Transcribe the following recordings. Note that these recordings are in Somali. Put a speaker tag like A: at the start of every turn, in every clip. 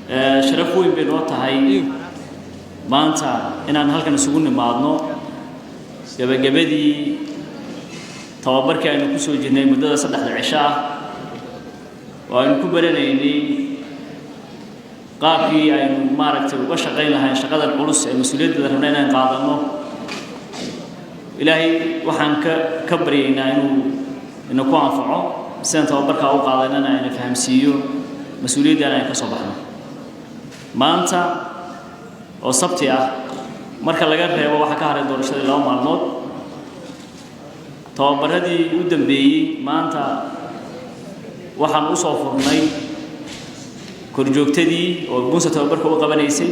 A: Sharaf weyn bay noo tahay maanta inaan halkan isugu nimaadno gebagabadii tababarkii aynu ku soo jirnay muddada 3da cisho ah, oo aynu ku baranaynay qaabkii aynu maaragtay uga shaqayn lahayn shaqadan culus ee mas-uuliyaddeeda rabna inaan qaadanno. Ilaahay waxaan ka baryaynaa inuu ina ku anfaco sidaan tababarkaa u qaadanana, ayna fahamsiiyo mas-uuliyaddan aynu ka soo baxno. Maanta oo Sabti ah, marka laga reebo waxaa ka haray doorashadii 2 maalmood, tababaradii u dambeeyey maanta waxaan usoo furnay korjoogtadii oo bunsa tababarka u qabanaysay,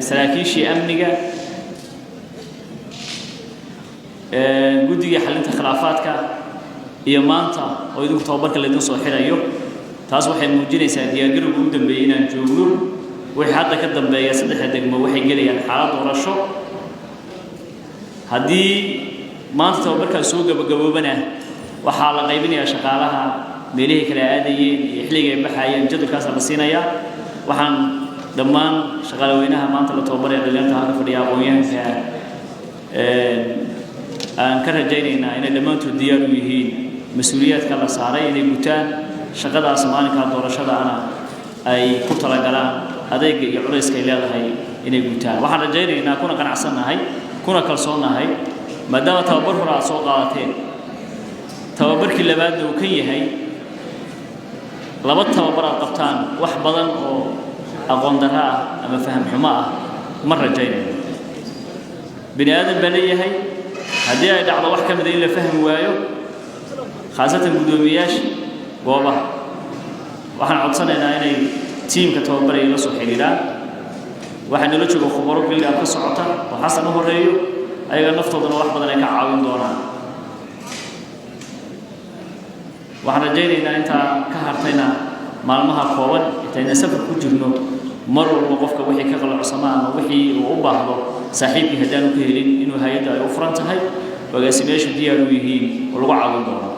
A: saraakiishii amniga, guddigii xalinta khilaafaadka, iyo maanta oo idinku tababarka laydin soo xirayo. Taas waxay muujinaysaa diyaargarowga u dambeeyey inaan joogno. Wixii hadda ka dambeeya, saddexda degmo waxay gelayaan xaalad doorasho. Haddii maanta tababarkaas soo gabagaboobana, waxaa la qaybinayaa shaqaalaha meelihii kale aadayeen iyo xilligay ay baxayeen, jadwalkaasaa la siinayaa. Waxaan dhammaan shaqaaleweynaha maanta la tababaraya, dhalinyarta halka fadhiya, aqoon-yahanka, aan ka rajaynaynaa inay dhammaantood diyaar u yihiin mas-uuliyaadka la saaray inay gutaan, shaqadaas maalinkaa doorashadaana ay ku talagalaan adeega iyo culayska ay leedahay inay gutaan. Waxaan rajaynaynaa, kuna qanacsannahay, kuna kalsoonnahay, maadaama tababar hore aad soo qaadateen, tababarkii labaadna uu kan yahay, laba tababar aad qabtaan, wax badan oo aqoon darro ah ama faham xumo ah ma rajaynayno. Bini aadan baa leeyahay, haddii ay dhacdo wax ka mida in la fahmi waayo, khaasatan guddoomiyeyaasha goobaha, waxaan codsanaynaa inay tiimka tababaraya la soo xidhiidhaan. Waxaa nala jooga khubaro build-up ka socota oo Xasan u horeeyo, ayaga naftoodana wax badan ay ka caawin doonaan. Waxaan rajaynaynaa intaa ka hartayna maalmaha kooban intayna safar ku jirno, mar walba qofka wixii ka qallocsama ama wixii uu u baahdo saaxiibkii haddaanu ka helin, inuu hay-adda ay u furan tahay, agaasimayaashu diyaar u yihiin oo lagu caawin doono.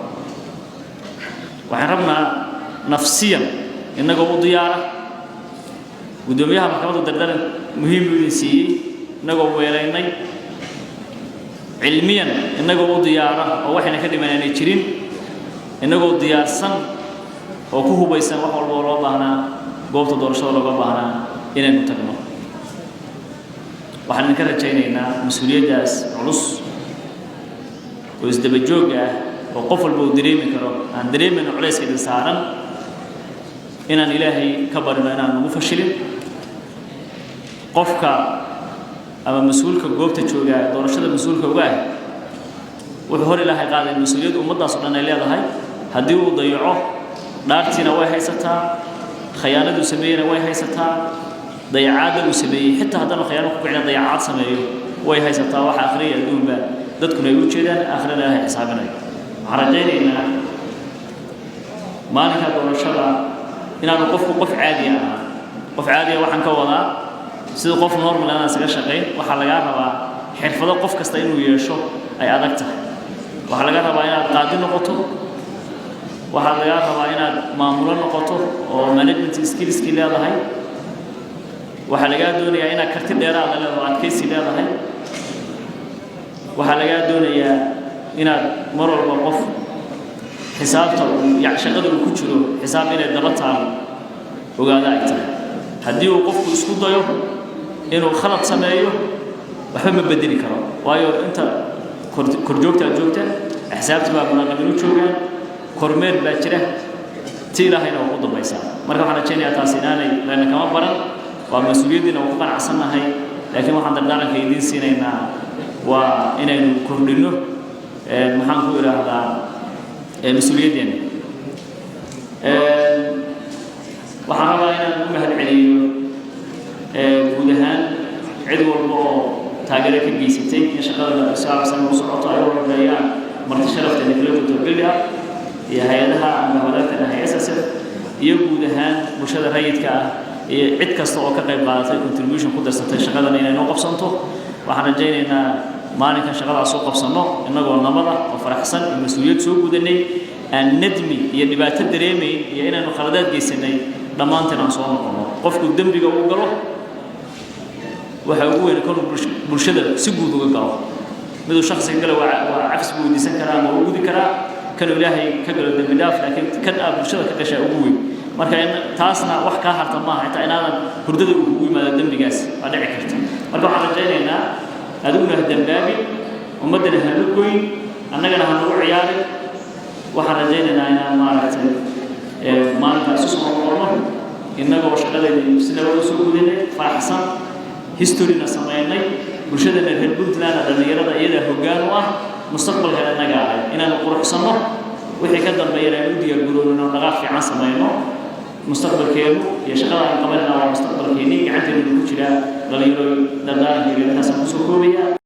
A: Waxaan rabnaa nafsiyan innagoo u diyaara. Guddoomiyaha maxkamadda dardaran muhiim buu idin siiyey. Innagoo weelaynay cilmiyan, innagoo u diyaara oo waxayna ka dhiman aanay jirin, innagoo diyaarsan oo ku hubaysan wax walba oo loo baahnaa goobta doorashada looga baahnaa inaynu tagno. Waxaan idinka rajaynaynaa mas-uuliyaddaas culus oo isdaba joogga ah oo qof walba uu dareemi karo, aan dareemayno culayska idin saaran, inaan Ilaahay ka barino inaan nagu fashilin. Qofka ama mas-uulka goobta joogaa, doorashada mas-uulka uga ah, wuxuu hor Ilaahay qaaday mas-uuliyadda ummaddaas o dhan ay leedahay. Haddii uu dayaco, dhaartiina way haysataa, khayaanaduu sameeyeyna way haysataa, dayacaadda uu sameeyey, xitaa haddaanu khayaano ku kicina dayacaad sameeyo, way haysataa. Waxa akhriya adduunba dadkuna ay u jeedaan, aakhirana Ilaahay xisaabinayo. Waxaan rajaynaynaa maalinka doorashada inaanu qofku qof caadiya ahaa. Qof caadiya waxaan ka wadaa sida qof normal inaan isaga shaqayn. Waxaa lagaa rabaa xirfado qof kasta inuu yeesho ay adag tahay. Waxaa laga rabaa inaad qaadi noqoto, waxaa lagaa rabaa inaad maamulo noqoto oo management skillskii leedahay, waxaa lagaa doonayaa inaad karti dheeraada leedahay oo adkaysi leedahay, waxaa lagaa doonayaa inaad mar walba qof xisaabta uu shaqada uu ku jiro xisaab inay daba taal ogaado ay tahay. Haddii uu qofku isku dayo inuu khalad sameeyo, waxba ma bedeli karo, waayo inta korjoogta aad joogta, axsaabta baa muraaqabiin u joogaan, kormeer baa jira, ti Ilaahayna waa ku dambaysaa. Marka waxaan rajaynayaa taas inaanay layna kama baran, waa mas-uuliyaddiina waa ku qanacsannahay, laakiin waxaan dardaaranka idiin siinaynaa waa inaynu kordhinno, maxaan ku idhaahdaa, mas-uuliyaddeena. Waxaan rabaa inaan u mahad celiyo guud ahaan cid walba oo taageero ka geysatay in shaqada saabsan u socoto, ay u horeeyaan marti sharafta kala joogto build-up iyo hay-adaha ama wadaagta dhahay SSF, iyo guud ahaan bulshada rayidka ah iyo cid kasta oo ka qayb qaadatay, contribution ku darsatay shaqadan inay noo qabsanto. Waxaan rajaynaynaa maalinkan shaqadaas soo qabsanno innagoo nabada oo faraxsan iyo mas-uuliyad soo gudanay. Aan nadmi iyo dhibaato dareemayn iyo inaynu khaladaad geysanay dhammaanteen aan soo noqonno. Qofku dembiga uu galo waxa ugu weyn koluu bulshada si guud uga galo. Miduu shaksiga galo waa cafis buu weydiisan karaa ama u gudi karaa, kanuu Ilaahay ka galo dembi dhaaf, laakiin kan aad bulshada ka gashaa ugu weyn. Marka taasna wax kaa harta maaha, xitaa inaadan hurdada uu kugu yimaado dembigaas waa dhici karta. Marka waxaan rajaynaynaa adiguna ha dembaabin, ummaddana ha lugoyn, annagana ha nagu ciyaarin. Waxaan rajaynaynaa inaan maaragtay maalinta isu soo noqono innagoo shaqadeedii si nabad usoo gudanay, faraxsan, historyna samaynay. Bulshadana reer Puntland, dhallinyarada iyadaa hoggaan u ah mustaqbalkan innaga ahay, inaanu quruxsanno wixii ka dambeeyana aynu u diyaar garoonino, dhaqaaq fiican samayno. Mustaqbalkeenu iyo shaqada aan qabanayna waa mustaqbalkeennii, gacanteenu ku jiraa. Dhalinyaro, dardaarankeega intaasaan kusoo koobaya.